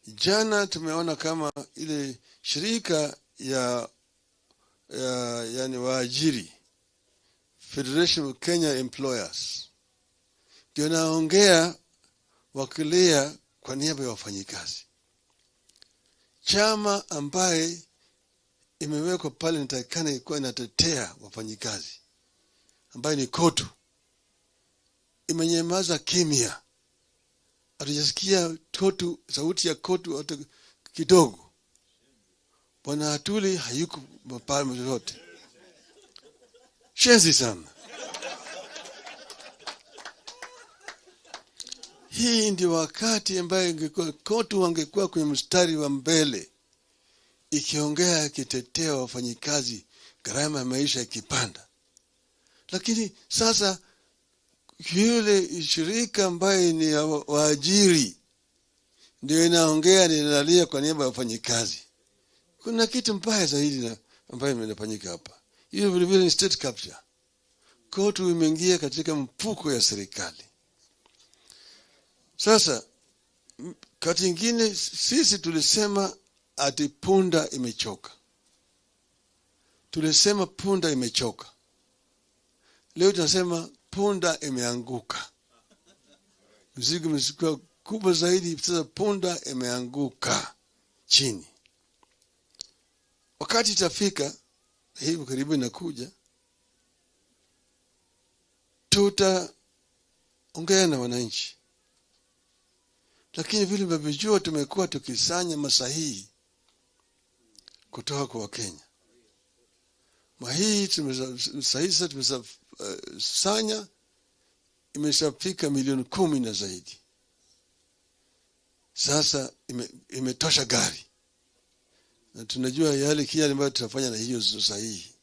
Jana tumeona kama ile shirika ya yani waajiri, Federation of Kenya Employers, ndio naongea wakilia kwa niaba ya wafanyikazi. Chama ambaye imewekwa pale inatakikana ikuwa inatetea wafanyikazi, ambaye ni KOTU, imenyamaza kimya. Hatujasikia KOTU, sauti ya KOTU hata kidogo. Bwana Atwoli hayuko pale yote. Shenzi sana. Hii ndio wakati ambaye ingekuwa KOTU wangekuwa kwenye mstari wa mbele ikiongea, ikitetea wafanyikazi, gharama ya maisha ikipanda. Lakini sasa yule shirika ambaye ni ya waajiri ndio inaongea, inalia kwa niaba ya wafanyikazi. Kuna kitu mbaya zaidi na ambayo imefanyika hapa. Hiyo vile vile ni state capture. KOTU imeingia katika mfuko ya serikali. Sasa kati nyingine sisi tulisema ati punda imechoka. Tulisema punda imechoka. Leo tunasema punda imeanguka. Mzigo umekuwa kubwa zaidi, sasa punda imeanguka chini. Wakati itafika, hivi karibu inakuja, tutaongea na wananchi. Lakini vile mnavyojua tumekuwa tukisanya masahihi kutoka kwa Wakenya. Mahii sahihi sasa tumesanya imeshafika milioni 10 na zaidi. Sasa imetosha gari. Na tunajua yale kile ambayo tutafanya na hiyo sahihi.